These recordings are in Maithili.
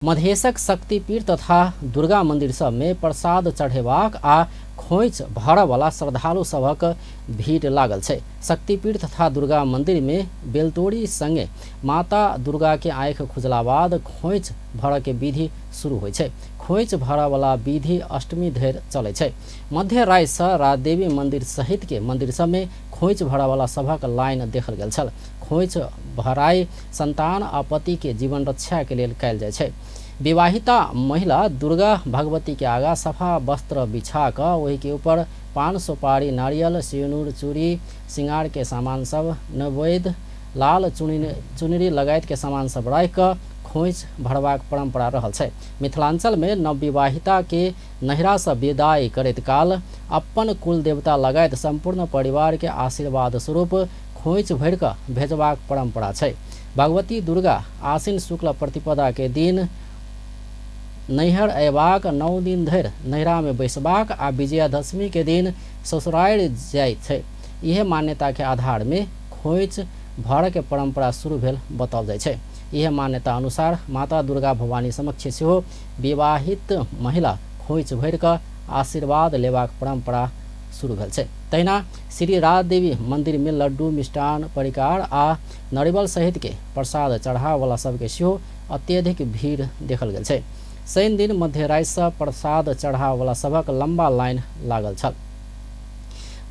मधेशक शक्तिपीठ तथा दुर्गा मंदिर सब में प्रसाद चढ़ेबाक आ खोइछ भरऽवला श्रद्धालु सभक भीड़ लागल छै। शक्तिपीठ तथा दुर्गा मंदिर में बेलतोड़ी संगे माता दुर्गा के आँखि खुजला बाद खोइछ भरऽ के विधि शुरू होइ छै। खोइछ भरऽवला विधि अष्टमी धरि चलै छै। मध्य राति सँ राजदेवी मंदिर सहित के मंदिर सब में खोइछ भरऽवला सभक लाइन देखल गेल छल। खोइछ भराइ संतान आ पति के जीवन रक्षा के लेल कयल जाइ छै। विवाहिता महिला दुर्गा भगवती के आगा सफा वस्त्र बिछा कऽ ओहि के ऊपर पान सुपारी नारियल सिनुर चूड़ी सिंगार के सामान सब नैवेद्य लाल चुनरी लगायत के सामान सब राखि कऽ खोइछ भरबाक परंपरा रहल छै। मिथिलांचल में नवविवाहिता के नहिरा सँ विदाई करैत काल अपन कुल देवता लगायत संपूर्ण परिवार के आशीर्वाद स्वरूप खोइछ भरि कऽ भेजबाक परंपरा छै। भगवती दुर्गा आश्विन शुक्ल प्रतिपदा के दिन नैहर अयबाक 9 दिन धरि नैहरा में बैसबाक आ विजयादशमी के दिन ससुरारि जाइत छै। इहे मान्यता के आधार में खोइछ भरऽ के परंपरा शुरू भेल बताओल जाइ छै। इहे मान्यता अनुसार माता दुर्गा भवानी समक्ष सेहो विवाहित महिला खोइछ भरि कऽ आशीर्वाद लेबाक परंपरा शुरू भेल छै। तहिना श्री राजदेवी मंदिर में लड्डू मिष्टान परिकार आ नरिवल सहित के प्रसाद चढ़ावला सबके सेहो अत्यधिक भीड़ देखल गेल छै। शनि दिन मध्य राति सँ प्रसाद चढ़ावला सभक लंबा लाइन लागल छल।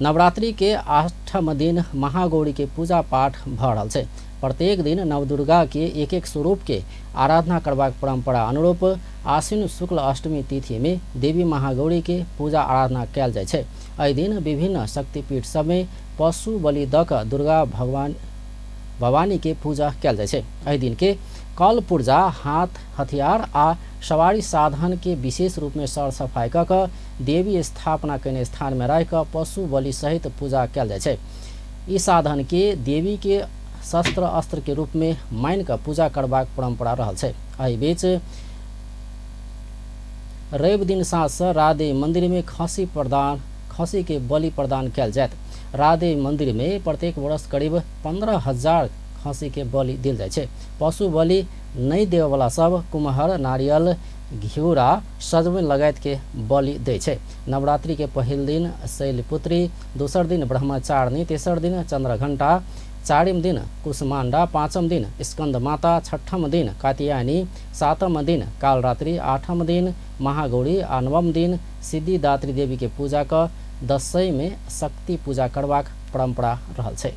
नवरात्रि के 8म दिन महागौरी के पूजा पाठ भऽ रहल छै। प्रत्येक दिन नवदुर्गा के एक एक स्वरूप के आराधना करबाक परंपरा अनुरूप आश्विन शुक्ल अष्टमी तिथि में देवी महागौरी के पूजा आराधना कयल जाइ छै। एहि दिन विभिन्न शक्तिपीठ सब में पशु बलि दऽ कऽ दुर्गा भगवान भवानी के पूजा कयल जाइ छै। एहि दिन के कल पुर्जा हाथ हथियार आ सवारी साधन के विशेष रूप में सर सफाई कऽ कऽ देवी स्थापना कयने स्थान में राखि कऽ पशु बलि सहित पूजा कयल जाइ छै। ई साधन के देवी के शस्त्र अस्त्र के रूप में मानि कऽ पूजा करबाक परंपरा रहल छै। एहि बीच रवि दिन साँझ सँ राजदेवी मंदिर में खसी के बलि प्रदान कयल जायत। राजदेवी मंदिर में प्रत्येक वर्ष करीब 15,000 खसी के बलि देल जाइ छै। पशु बलि नहि देबऽवला सब कुम्हर नारियल घिउरा सजमनि लगायत के बलि दै छै। नवरात्रि के पहिल दिन शैलपुत्री, दोसर दिन ब्रह्मचारिणी, तेसर दिन चंद्रघंटा, चारिम दिन कुष्मांडा, पाँचम दिन स्कंद माता, छठम दिन कात्यायनी, सातम दिन कालरात्रि, आठम दिन महागौरी आ नवम दिन सिद्धिदात्री देवी के पूजा कऽ दशईं में शक्ति पूजा करबाक परंपरा रहल छै।